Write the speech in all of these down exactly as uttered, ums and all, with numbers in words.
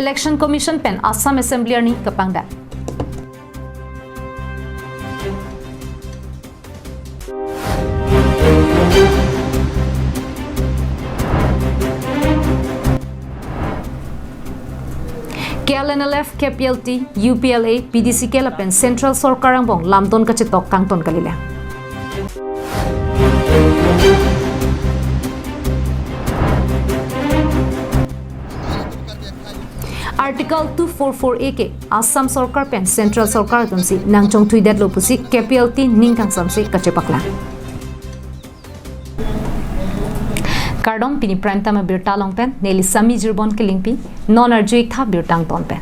Election Commission pen Assam Assembly arni kapangdak. K L N L F, K P L T, U P L A, P D C K lapen Central Sorkar angbong lamton kachetok kangton kalilang. Article two four four A ke Assam Sorkar pen Central Sorkar atumsi nangchongthuidetlo pusi K P L T ning kangsamse kachepaklang. Kardom, pini Prime Time abirta along pen neli Sami Jirbon Kilingpi, non arju-ik tha birta angton pen.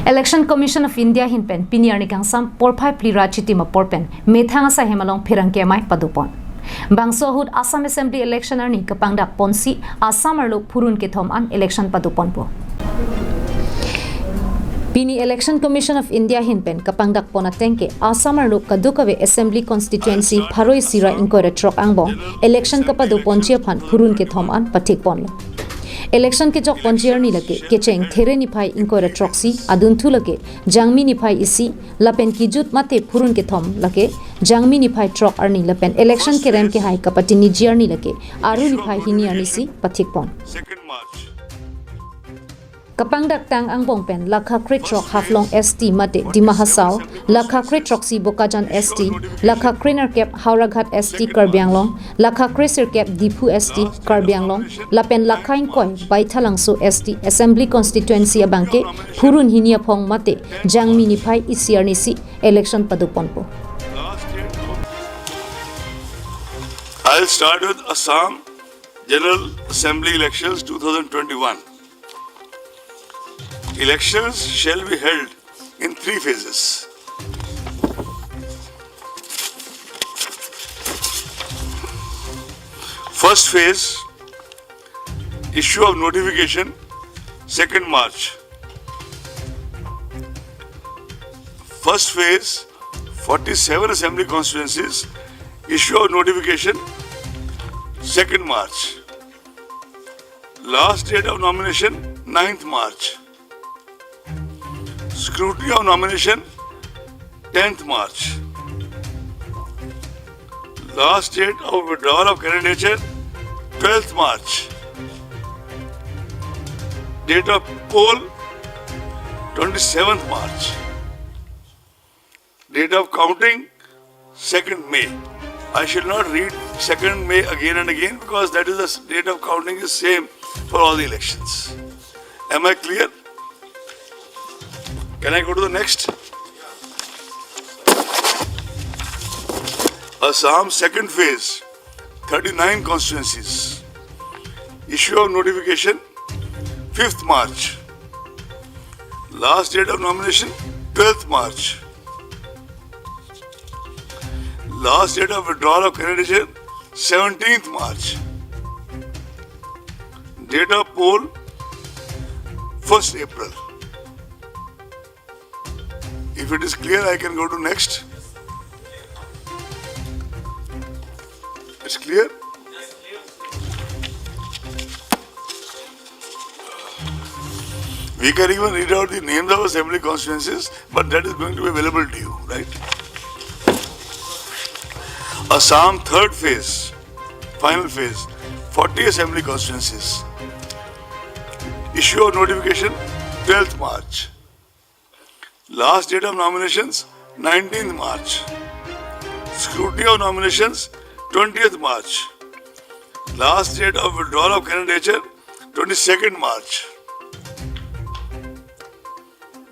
Election Commission of India ahin pen pini arni kangsam porphai phli ra chitim apor pen methang asai hem along pherangke amei padopon. Bangso ahut Assam Assembly election arni kapangdak ponsi Assam arlo phurun kethom an election padoponpo. Pini Election Commission of India ahin pen kapangdak pon ateng ke Assam arlo kadokave Assembly Constituency pharo isi ra ingkoi ra throk angbong election kapadoponji aphan phurun kethom an pathikponlo. Election kejokponji arni lake kecheng There niphai ingkoi ra throksi, adunthu lake Jangmi niphai isi, lapen kejut mate phurun kethom lake Jangmi niphai throk arni lapen election kerem kehai kapatiniji arni lake Aru niphai hini arnisi pathikpon. Second March. Kapangdaktang angbong pen lakha krethrok Haflong S T mate Dima Hasao, lakha krethroksi Bokajan S T, lakha krenerkep Howraghat S T Karbi Anglong, lakha kresirkep Diphu S T Karbi Anglong, lapen lakha ingkoi Baithalangso S T Assembly Constituency abangke phurun hini aphong mate Jangmi niphai isi arnisi election padoponpo. I'll start with Assam General Assembly Elections two thousand twenty-one. Elections shall be held in three phases. First phase, issue of notification, second March. First phase, forty-seven assembly constituencies, issue of notification, second March. Last date of nomination, ninth March. Scrutiny of nomination, tenth March. Last date of withdrawal of candidature, twelfth March. Date of poll, twenty-seventh March. Date of counting, second May. I shall not read second May again and again because that is the s-, date of counting is same for all the elections. Am I clear? Can I go to the next? Assam second phase, thirty-nine constituencies. Issue of notification, fifth March. Last date of nomination, twelfth March. Last date of withdrawal of candidature, seventeenth March. Date of poll, first April. If it is clear, I can go to next. It's clear? We can even read out the names of assembly constituencies, but that is going to be available to you, right? Assam third phase, final phase, forty assembly constituencies. Issue of notification, twelfth March. Last date of nominations, nineteenth March. Scrutiny of nominations, twentieth March. Last date of withdrawal of candidature, twenty-second March.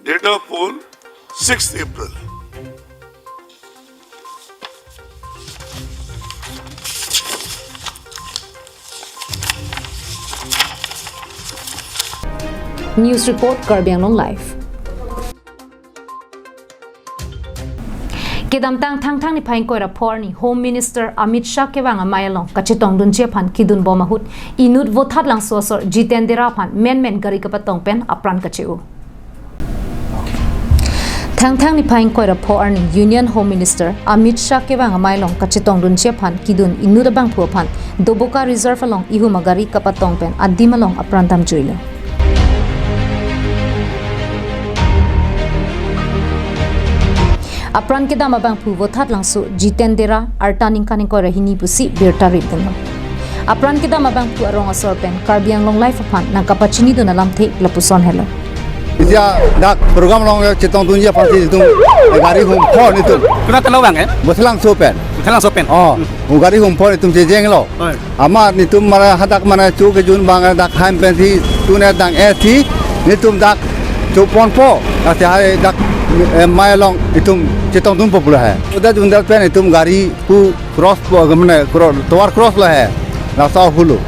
Date of poll, sixth April. News report, Karbi Anglong Live. Kedamtang Thangthang niphai ingkoi ra pho arni Home Minister Amit Shah kevang amei along kachetongdunji aphan kedun bom ahut inut Vothatlangso asor Jiten Dera aphan menmen gari kapatong pen apran kache-o. Thangthang niphai ingkoi ra pho arni Union Home Minister Amit Shah kevang amei along kachetongdunji aphan kedun inut abangphu aphan Doboka Reserve along ihum agari kapatong pen adim along apran damjuilo. Apran kedam abangphu Vothatlangso Jiten Dera, arta ningkan ingkoi ra hini pusi birta ripdunlo. Apran kedam abangphu arong asor pen Karbi Anglong Live aphan nangkapachinidun alamthe lapuson helo. Isi adak program along chetongdunji aphansi itum gari humphon itum. Konat alo bang, eh? Vothatlangso pen. Vothatlangso pen. Oh, gari humphon itum chejenglo. Oi. Amat netum mane hadak mane chu kejun abang dak ham pensi tune dang-etsi netum dak choponpo. Lasi hai dak, eh, mai along itum chetongdunpo pulo he. Uda jundal pen itum gari pu cross po, mane cro-, tovar cross lo he. Laso ahut lo.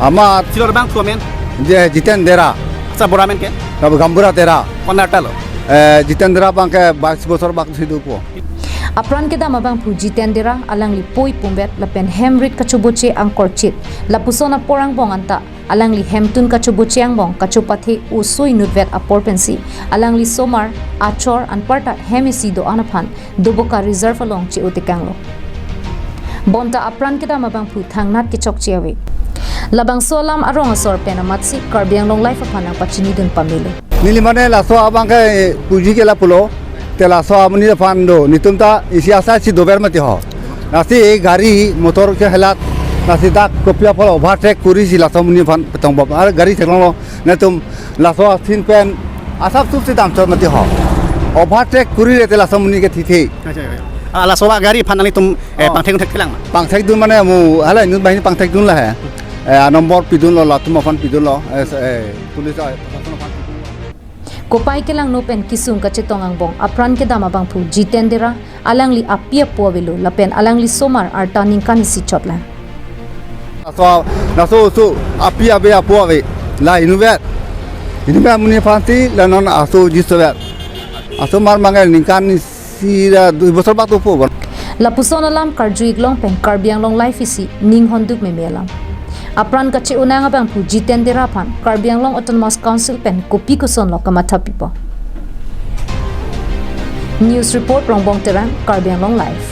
Amat isi lo bangphu amen? Je Jiten Dera. Asa bor amen ke? Kab Gambura Dera. Konat alo? Eh, Jiten Dera abangke bais bosor bak si dopo. Apran kedam abangphu Jiten Dera alangli poi pumvet lapen hem rit kachoboche angkorchit. Lapuson apor angbong anta alangli hemtun kachoboche angbong kachopathe oso inutvet apor pensi alangli somar, achor anparta hem isi do-an aphan Doboka Reserve along che-otekanglo. Bonta apran kedam abangphu thangnat kechokche ave. Labangso alam arong asor pen amatsi Karbi Anglong Live aphan nangpachinidun pamelo. Neli mane laso abangke puji ke lapulo, te laso amonit aphan do, netum ta isi asai si dover mati ho. Lasi gari motor ke helat, lasi dak kopi apot overtake korisi laso amonit aphan petong bom. Ar gari theklonglo, netum laso asin pen asap sup si damchot mati ho. Overtake kori rete laso amonit ke thithe. Acha, acha. Ah, laso agari aphan nanglitum, eh, oh, pangthek theklang ma? Pangthekdun mane mo hala inut banghini pangthekdun la he. Eh, number pidunlo, latum aphan pidunlo. Eh, eh, police, eh, proshashan aphan pidunlo. Kopai kelangno pen kesung kachetong angbong apran kedam abangphu Jiten Dera alangli api apo avelo lapen alangli somar arta ningkan isi chotlang. Laso, laso oso api ave apo ave. La inutvet. Inutvet amonit aphansi la non aso jisovet. Asomar mangel ningkan isi ra dui bosor bak dopo. Lapuson alam karju-ik long pen Karbi Anglong Live isi ning honduk meme alam. Apran kache-onang abangphu Jiten Dera aphan Karbi Anglong Autonomous Council pen kopi kosonlo kamatha pipo. News report Rongbong Terang, Karbi Anglong Live.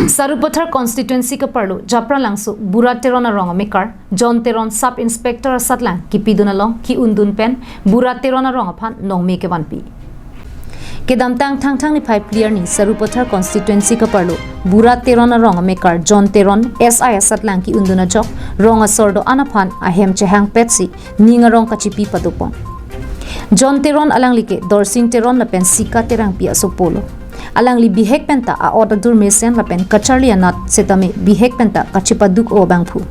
Sarupathar constituency kaparlo Japralangso Bura Teron arong amekar John Teron Sub Inspector asatlang kipidun along ki-undun pen Bura Teron arong aphan nongme kevanpi. Kedamtang Thangthang niphai phli arni Sarupathar constituency kaparlo Bura Teron arong amekar John Teron S I asatlang ki-undun ajok rong asor do-an aphan ahem chehangpetsi ning arong kachipi padopon. John Teron alangli ke Dorsing Teron lapen Sika Terangpi asopolo. Alangli bihek penta a-ot adur mesen lapen kacharli anat setame bihek penta kachepaduk-o abangphu.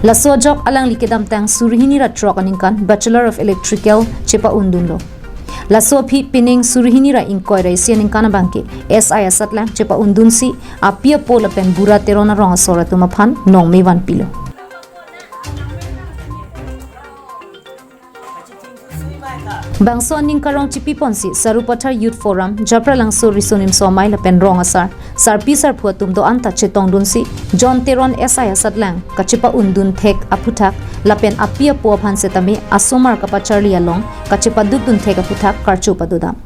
Laso ajok alangli kedamtang suri hini ra throk aningkan Bachelor of Electrical chepa-undunlo. Laso aphi pining suri hini ra ingkoi ra isi aningkan abangke S I asatlang chepa-undunsi api apo lapen Bura Teron arong asor atum aphan nongme vanpilo. Bangso aning karong chipiponsi Sarupathar Youth Forum, Japralangso Riso Nimso Amei lapen rong asar, sarpi sarpo atum do-an ta chetongdunsi John Teron S I asatlang kachepa-undun thek aphuthak lapen api apo aphan setame asomar kapacharli along kachepadukdun thek aphuthak karcho padodam.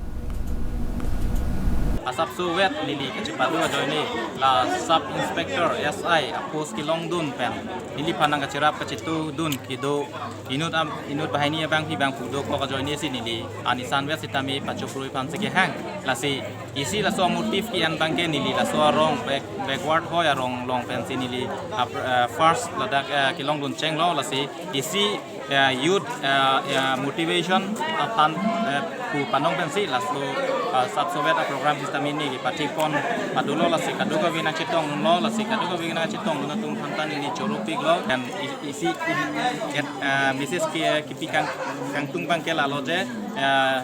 Asapso vet neli kachepaduk ajoine la Sub Inspector S I apost kelongdun pen neliphan nangkacherap kachetongdun kedo inut am, inut banghini abangpi abangphu dokok ajoinesi neli anisan vet setame pachokroi aphansi kehang. Lasi isi laso motive ke-en abangke neli laso arong back, backward hoi arong along pensi neli ap-, eh, first ladak, eh, kelongdun chenglo. Lasi isi, eh, youth, eh, eh, motivation aphan, eh, pu panong pensi laso, eh, Sapso Vet aprogram setame neli pathipon padolo. Lasi kadokave nangchetonglo, lasi kadokave nangchetonglo atum aphan ta neli choropiklo. Dan i-, isi, i-, et, eh, message ke kipi kang, kangtung abangke lalo je, eh,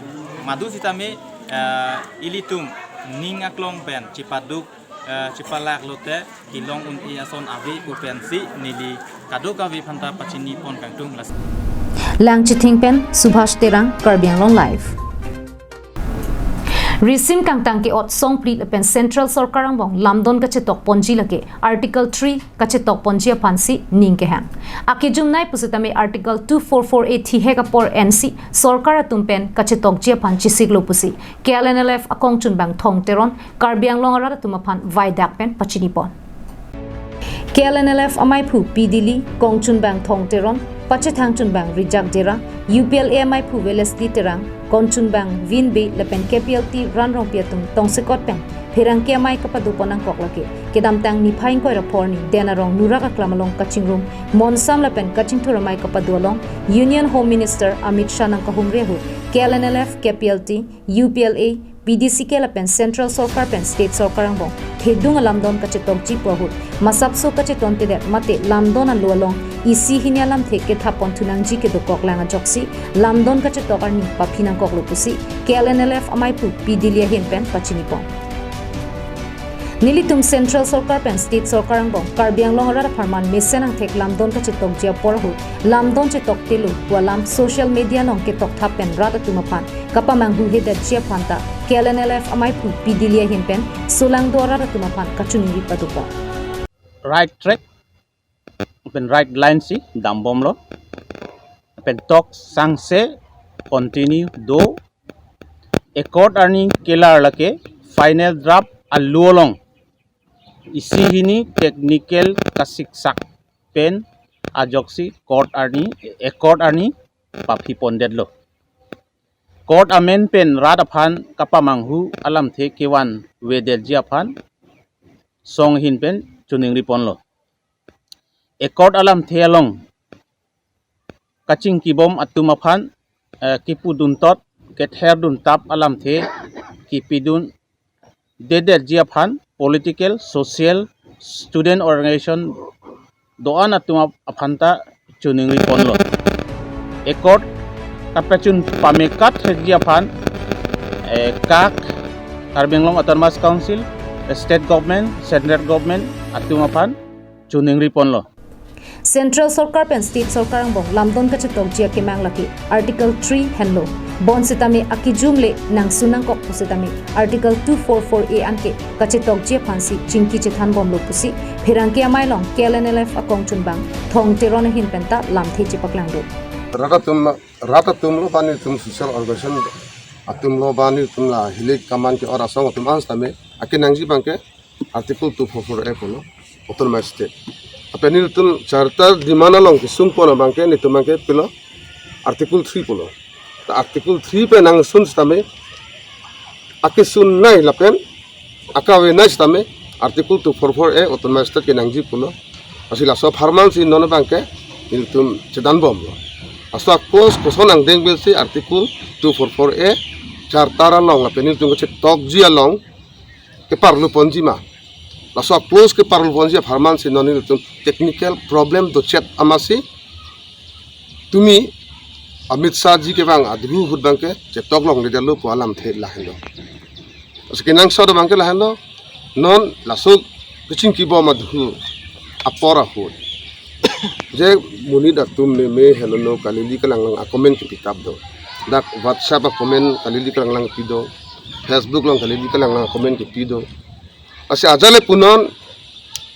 madu setame, eh, ilitum ning aklong pen chepaduk, eh, chepalak lote kelong un-e ason ave pu pensi neli kadokave aphan ta pachinipon kangtung. Las- Langchithing pen Subhash Terang, Karbi Anglong Live. Risim kangtang ke-ot songphli lapen Central Sorkar angbong lamdon kachetokponji lake Article three kachetokponji aphansi ning kehang. Akejumnei pusitame Article two four four A thihek apor ensi sorkar atum pen kachetokji aphan chesiklo pusi K L N L F akongchunbang Thong Teron Karbi Anglong arat atum aphan vaidak pen pachinipon. K L N L F amaiphu P Dili, kongchunbang Thong Teron, pachethang chunbang Rijak Dera, U P L A amaiphu Wellesley Terang, kongchunbang Vin Bey lapen K P L T Ran Rongpi atum tongsekot pen pherangke amei kapadopon nangkok lake kedamtang niphai ingkoi ra pho arni Den Arong Nurak Aklam along kachingrum, monsam lapen kachingthur amei kapado along Union Home Minister Amit Shah nangkahumri ahut K L N L F, K P L T, U P L A, P D C K lapen Central Sorkar pen State Sorkar angbong thedung alamdon kachetokji pu ahut, masapso kachetontedet mate lamdon alo along isi hini alamthe kethap ponthu nangji kedokoklang ajoksi lamdon kachetok arni paphi nangkoklo pusi K L N L F amaiphu P Dili ahin pen pachinipon. Nelitum Central Sorkar pen State Sorkar angbong Karbi Anglong arat apharman mesen angthek lamdon kachetokji apor ahut lamdon chetoktelo pu alam social media along ketokthap pen rat atum aphan kapamanghuhedetji aphan ta K L N L F amaiphu P Dili ahin pen solangdo arat atum aphan kachiningri padopon. Right track pen right line si dambomlo. Pen tok sangse continue do. Accord arni kelar lake final draft alo along isi hini technical kasiksak pen ajoksi court arni, accord arni paphi pondetlo. Court amen pen rat aphan kapamanghu alamthe kevan vedetji aphan song ahin pen chiningri ponlo. Accord alamthe along kachingkibom atum aphan, eh, kipuduntot, ketherduntap alamthe kipidundedetji aphan political, social, student organization do-an atum ap-, aphan ta chiningri ponlo. Accord kapachun pamekathekji aphan, eh, kak Karbi Anglong Autonomous Council, State Government, Central Government atum aphan chiningri ponlo. Central Sorkar pen State Sorkar angbong lamdon kachetokji akemang lake Article three henlo. Bonsitame akijum le nangsun nangkok pusitame Article two four four A anke kachetokji aphansi chingki chethanbomlo pusi pherangke amei along K L N L F akongchunbang Thong Teron ahin pen ta lamthe chepaklangdo. Rat atum, rat atumlo ba nelitum social organization atumlo ba nelitum la hilik kaman ke-ot asong atum an sitame akenangji abangke Article two four four A pulo, Autonomous State. Lapen nelitum charter demand along kesungpon abangke, nelitum abangke pilo, Article three pulo. Ta Article three pen nangsun sitame, akesunnei lapen akavenei sitame, Article two four four A Autonomous State kenangji pulo. Lasi laso apharman si non abangke nelitum chedanbomlo. Laso a-clause koson angdeng pensi Article two four four A charter along lapen nelitum kachetokji along keparlu ponji ma. Laso a-clause keparlu ponji apharman si non nelitum technical problem dochet amatsi tumi Amit Shah ji kevang adhu ahut abangke chetok longledetlo pu alamthe lahenlo. Lasi kenangsot abangke lahenlo, non laso kachingkibom adhu apor ahut je monit atum meme henono kalili kalanglang a-comment kepitap do. Dak WhatsApp a-comment kalili kalanglang kepi do. Facebook along kalili kalanglang a-comment kepi do. Lasi ajat le punon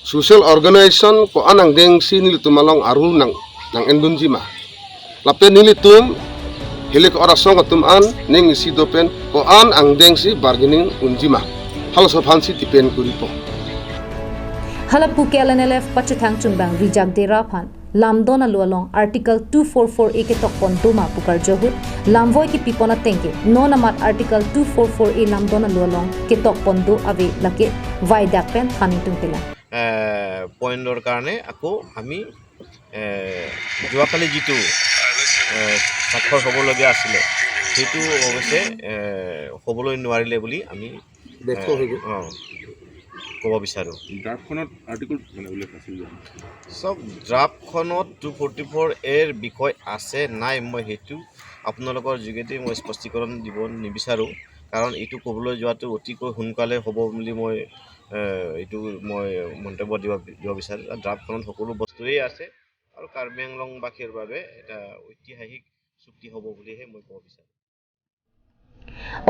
social organization ko-an angdengsi nelitum along a-rule nang, nang-endunji ma. Lapen nelitum hilik orasong atum an ning isi do pen ko-an angdengsi bargaining unji ma. Halaso aphansi tipen kuripo. Hala pu K L N L F pachethang chunbang Rijak Dera aphan lamdon alo along Article two four four A ketokpon do ma pu karjo ahut lamvoi kepipon atengke non amat Article two four four A lamdon alo along ketokpon do ave lake vaidak pen than ingtungpelang. এ, পইণ্টৰ কাৰণে আকৌ আমি, এ, যোৱাকালি যিটো, এ, স্বাক্ষৰ হ'বলগীয়া আছিলে, সেইটো অৱশ্যে, এ, হ'বলৈ নোৱাৰিলে বুলি আমি, ব্যৰ্থ এ, হৈ গ'ল। অ, ক'ব বিচাৰোঁ। ড্ৰাফ্টখনত আৰ্টিকল মানে উল্লেখ আছিল জানো? চাওক, ড্ৰাফ্টখনত টু ফৰ্টি ফ'ৰ এৰ বিষয় আছে নাই, মই সেইটো আপোনালোকৰ যোগেদি মই স্পষ্টীকৰণ দিব নিবিচাৰোঁ, কাৰণ এইটো ক'বলৈ যোৱাটো অতিকৈ সোনকালে হ'ব বুলি মই, এ, এইটো মই মন্তব্য দিব, দিব বিচাৰোঁ। ড্ৰাফ্টখনত সকলো বস্তুৱেই আছে আৰু কাৰ্বি আংলংবাসীৰ বাবে এটা ঐতিহাসিক চুক্তি হ'ব বুলিহে মই ক'ব বিচাৰোঁ।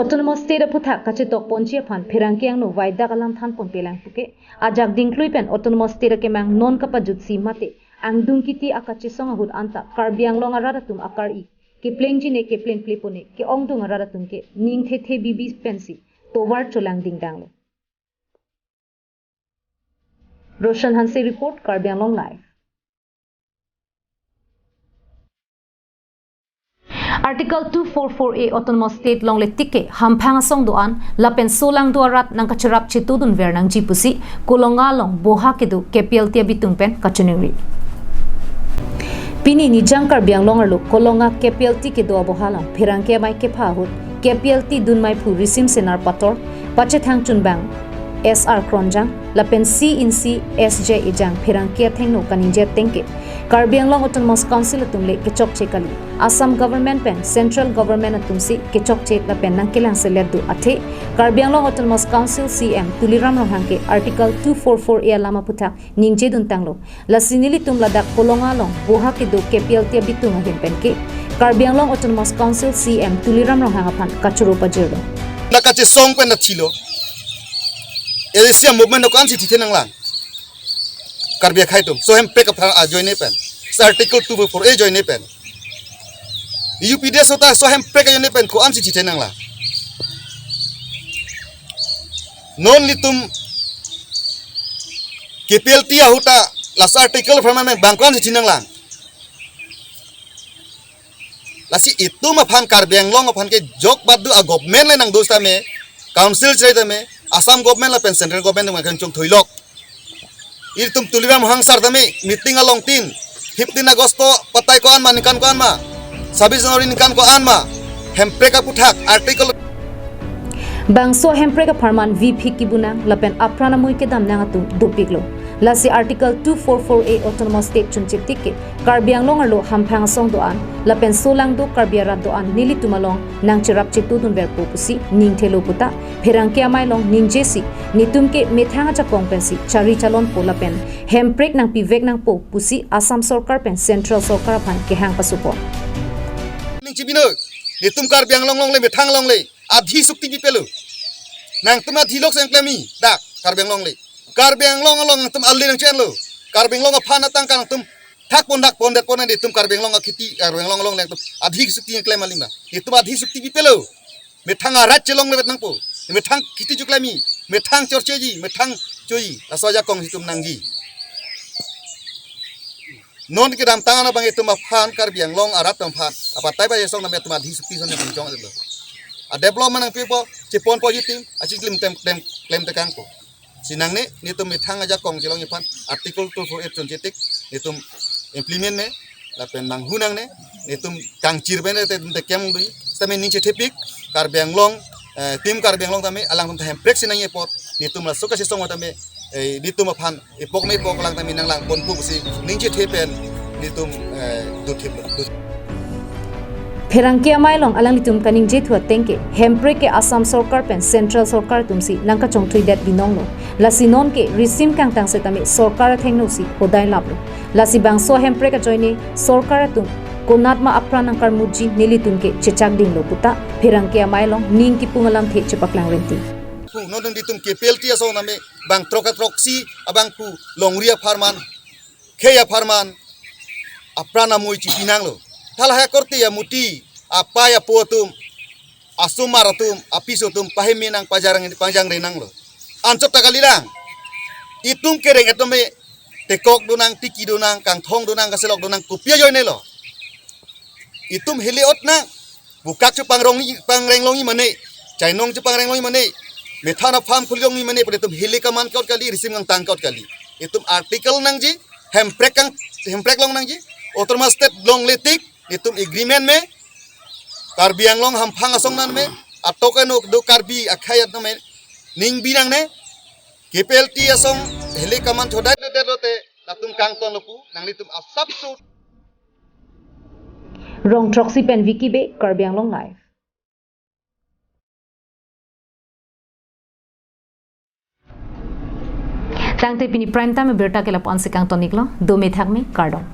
Autonomous State aphuthak kachetokponji aphan pherangke angno vaidak alam thanponpelang puke ajak dingklui pen Autonomous State akemang non kapajutsi mate angdung kiti akachesong ahut anta Karbi Anglong arat atum akar-i keplengji ne keplengple pone ke-ongdung arat atum ke ning thethe bibi pensi tovar cholang dingdanglo. Roshan Hanse report, Karbi Anglong Live. Article two four four A Autonomous State longle tik ke hamphang asong do-an lapen solangdo arat nangkacherap chetudunver nangji pusi Kolonga along boha kedo K P L T abitung pen kachiningri. Pini Nijang Karbi Anglong arlo Kolonga K P L T kedo aboha along pherangke amei kepha ahut K P L T dunmeiphu Risim Senar Pator, pachethang chunbang S R Kronjang lapen C in C S J Ejang pherangke athengno kaningje ateng ke Karbi Anglong Autonomous Council atum le kechokche kali. Assam Government pen Central Government atum si kechokche lapen nangkelangselet do athe Karbi Anglong Autonomous Council C M Tuliram Ronghang ke Article two four four A alam aphuthak ningjeduntanglo. Lasi nelitum ladak Kolonga along boha kedo K P L T abitung ahin pen ke Karbi Anglong Autonomous Council C M Tuliram Ronghang aphan kachoro pajirlo. Nangkachesong pen nathilo. L A C movement ko-an si thithe nanglang. Karbi akhei atum. So hemprek aphan ajoine pen. Sa Article two four four A joine pen. U P D S ota so hemprek ajoine pen ko-an si thithe nanglang. Non nelitum K P L T ahut ta laso article apharman bang ko-an si thi nanglang. Lasi itum aphan Karbi Anglong aphan ke jok badu a government le nangdo sitame, council chai tame, Assam government lapen central government nang kan chongthoilok. Itum Tuliram Ronghang sar tame meeting along tin, fifteen August patai ko-an ma, ningkan ko-an ma, sabis January ningkan ko-an ma, hemprek aphuthak article. Bangso hemprek apharman viphi kibunang lapen apran amui kedamnang atum dopiklo. Lasi Article two four four A Autonomous State chunche tik ke Karbi Anglong arlo hamphang asong do-an lapen solangdo Karbi arat do-an nelitum along nangcherap chetudunverpo pusi ningthelo puta pherangke amei along ningjesi netum ke methang ajakong pensi chari chalonpo lapen hemprek nangpivek nangpo pusi Assam sorkar pen Central sorkar aphan kehang pasupon. Ning chibino, netum Karbi Anglong longle, methang longle, adhi sukti pipelo. Nangtum adhi lok sengklemi, dak, Karbi Anglong le. Karbi Anglong along nangtum ali nangchenlo. Karbi Anglong aphan atangka nangtum thakpon thakpon detpon netum Karbi Anglong akhiti, Karbi Anglong along nangtum adhi sukti nangklem alima. Netum adhi sukti pipelo. Methang arat chelongledet nangpo. Methang kheti choklemi, methang chorcheji, methang choji. Laso ajakong itum nangji. Non kedamtang ana bang itum aphan Karbi Anglong arat atum aphan apatai ba yesong nam itum adhi sukti son itum chong alo. A development nangpipo, cheponpo itum, achiklim tem tem klem tekangpo. Si nangne, netum methang ajakong chelongji aphan Article two four eight chunche tik netum implement me lapen manghu nangne, netum kangchir bene te tum tekem dui. Sitame ning chethepik Karbi Anglong, eh, team Karbi Anglong tame alangtum ta hemprek si nangji apot netum laso kachesong tame, eh, netum aphan epok me epok alang tame nanglangponpo pusi ning chethe pen netum, eh, dothip. Pherangke amei along alanglitum kaningje thu ateng ke hemprek ke Assam sorkar pen Central sorkar atum si nangkachongthuidet binonglo. Lasi non ke risim kangtang setame sorkar athengno si hodai laplo. Lasi bangso hemprek ajoine sorkar atum konat ma apran nangkarmutji nelitum ke chechak dinglo puta pherangke amei along ning kipung alamthe chepaklang renti. Pu, non netum K P L T asong name bang throk athroksi abang pu longri apharman, khei apharman, apran amui chipinanglo. Thala hai korte amuti, apai apo atum, asomar atum, apiso atum, paheme nang pajang, pajangre nanglo. Anchot ta kalilang. Itum kereng etome tekok donang, tiki donang, kangthong donang, kaselok donang, kopi ajoine lo. Itum hili ot nang, bukak chepangrong, pangreng longji mane, chainong chepangreng longji mane, methang a-farm khuli longji mane, pada itum hili kaman kot kali, risim kangtang kot kali. Itum article nangji, hemprek kang, hemprek long nangji, Autonomous State longle tik, itum agreement me, Karbi Anglong hamphang asong nan me, atok eno do Karbi akhei atum me, ning binangne, K P L T asong hili kaman chodai de de lote, latum kangton lo pu, nanglitum asap su. Rong throksi pen Vicky Bey, Karbi Anglong Live. Tangte pini prime time birta ke lapu-an si kangton iklo, dome thakme, kardom.